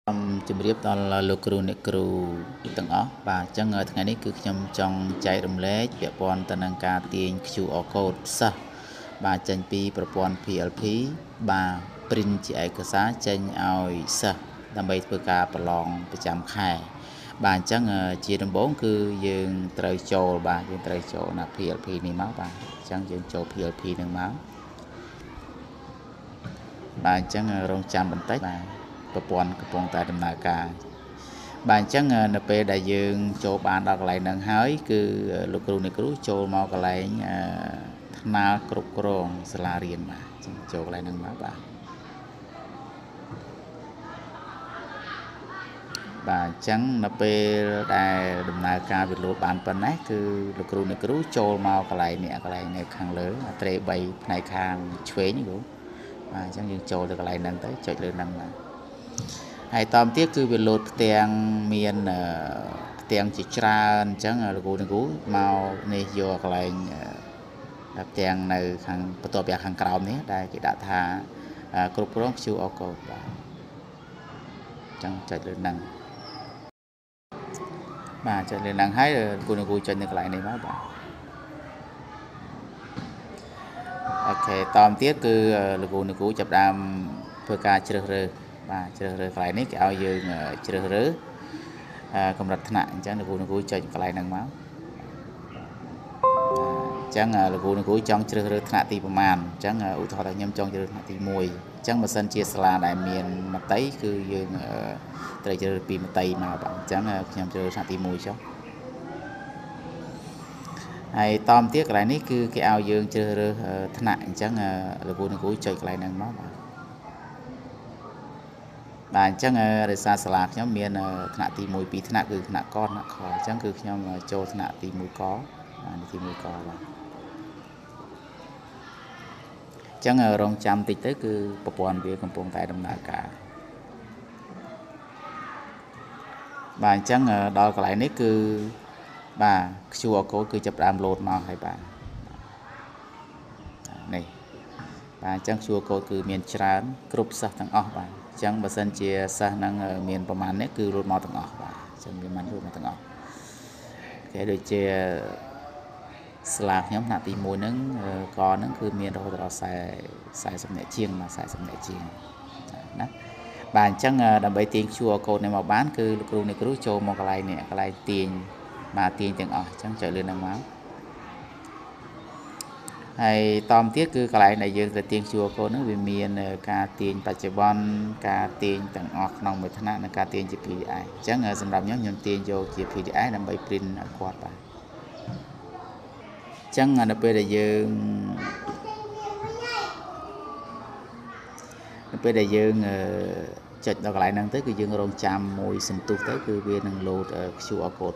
សូមជម្រាបដល់លោកគ្រូអ្នកគ្រូទាំងអស់បាទអញ្ចឹងថ្ងៃនេះគឺខ្ញុំចង់ចែករំលែកពាក់ព័ន្ធទៅនឹងការទាញ QR code សិស្សបាទចេញពីប្រព័ន្ធ PLP បាទ print ជាឯកសារចេញឲ្យសិស្សដើម្បីធ្វើការប្រឡងប្រចាំខែបាទអញ្ចឹងជាដំបូងគឺយើងត្រូវចូលបាទយើងត្រូវចូលណា PLP នេះមកបាទអញ្ចឹងយើងចូល PLP នឹងមកបាទអញ្ចឹងរងចាំបន្តិចបាទប្រព័ន្ធកំពុងតែដំណើរការបាទអញ្ចឹងនៅពេលដែលយើងចូលបានដល់កន្លែងហ្នឹងហើយគឺលោកគ្រូអ្នកគ្រូចូលមកកន្លែងថ្នាលគ្រប់គ្រងសាលារៀនបាទអញ្ចឹងចូលកន្លែងហ្នឹងមកបាទបាទអញ្ចឹងនៅពេលដែលដំណើរការវាលោតបានប៉ុណ្ណេះគឺលោកគ្រូអ្នកគ្រូចូលមកកន្លែងនេះកន្លែងនៅខាងលើត្រេ3ផ្នែកខាងឆ្វេងគ្រូបាទអញ្ចឹងយើងចូលទៅកន្លែងហ្នឹងទៅចុចលើហ្នឹងបាទហើយតទៀតគឺវាលោតផ្ទាំងមានផ្ទាំងជាច្រើនអញ្ចឹងលោកគ្រូអ្នកគ្រូមកនេះយកកន្លែងផ្ទាំងនៅខាងបន្ទាប់ពីខាងក្រោមនេះដែលគេដាក់ថាគ្រប់គ្រង QR code បាទអញ្ចឹងចុចលើហ្នឹងបាទចុចលើហ្នឹងហើយលោកគ្រូអ្នកគ្រូចុចនៅកន្លែងនេះមកបាទអូខេតទៀតគឺលោកគ្រូអ្នកគ្រូចាប់ដើមធ្វើការជ្រើសរើសបាទជ្រើសរើសកន្លែងនេះគេឲ្យយើងជ្រើសរើសកម្រិតថ្នាក់អញ្ចឹងលោកគ្រូអ្នកគ្រូចុចកន្លែងហ្នឹងមកអញ្ចឹងលោកគ្រូអ្នកគ្រូចង់ជ្រើសរើសថ្នាក់ទីប្រមាណអញ្ចឹងឧទាហរណ៍ថាខ្ញុំចង់ជ្រើសថ្នាក់ទី1អញ្ចឹងបើសិនជាសាលាដែលមានមតិគឺយើងត្រូវជ្រើសរើសពីមតិមកបាទអញ្ចឹងខ្ញុំជ្រើសរើសថ្នាក់ទី1ចុះហើយតទៀតកន្លែងនេះគឺគេឲ្យយើងជ្រើសរើសថ្នាក់អញ្ចឹងលោកគ្រូអ្នកគ្រូចុចកន្លែងហ្នឹងមកបាទបាទអញ្ចឹងរក្សាសាលាខ្ញុំមានថ្នាក់ទី1 2ថ្នាក់គឺថ្នាក់កថ្នាក់ខអញ្ចឹងគឺខ្ញុំចូលថ្នាក់ទី1កបាទទី1កបាទអញ្ចឹងរងចាំតិចទៅគឺប្រព័ន្ធវាកំពុងតែដំណើរការបាទអញ្ចឹងដល់កន្លែងនេះគឺបាទ QR code គឺចាប់ផ្ដើមលោតមកហើយបាទនេះបាទអញ្ចឹង QR code គឺមានច្រើនគ្រប់សិស្សទាំងអស់បាទអញ្ចឹងបើសិនជាសិស្សហ្នឹងមានប្រមាណនេះគឺរត់មកទាំងអស់បាទអញ្ចឹងមានបានរត់មកទាំងអស់គេដូចជាសាលាខ្ញុំថ្នាក់ទី1ហ្នឹងកហ្នឹងគឺមានរហូតដល់40នាក់ជាងបាទ40នាក់ជាងណាបាទអញ្ចឹងដើម្បីទាញ QR code នេះមកបានគឺលោកគ្រូអ្នកគ្រូចូលមកកន្លែងនេះកន្លែងទាញបាទទាញទាំងអស់អញ្ចឹងចុចលើហ្នឹងមកហើយតទៀតគឺកន្លែងដែលយើងត្រូវទាញ QR code ហ្នឹងវាមានការទាញបច្ចុប្បន្នការទាញទាំងអស់ក្នុងមួយថ្នាក់និងការទាញជា PDF អញ្ចឹងសម្រាប់ខ្ញុំទាញយកជា PDF ដើម្បី print ឲ្យគាត់បាទអញ្ចឹងនៅពេលដែលយើងចុចដល់កន្លែងហ្នឹងទៅគឺយើងរងចាំមួយសន្ទុះទៅគឺវានឹងលោត QR code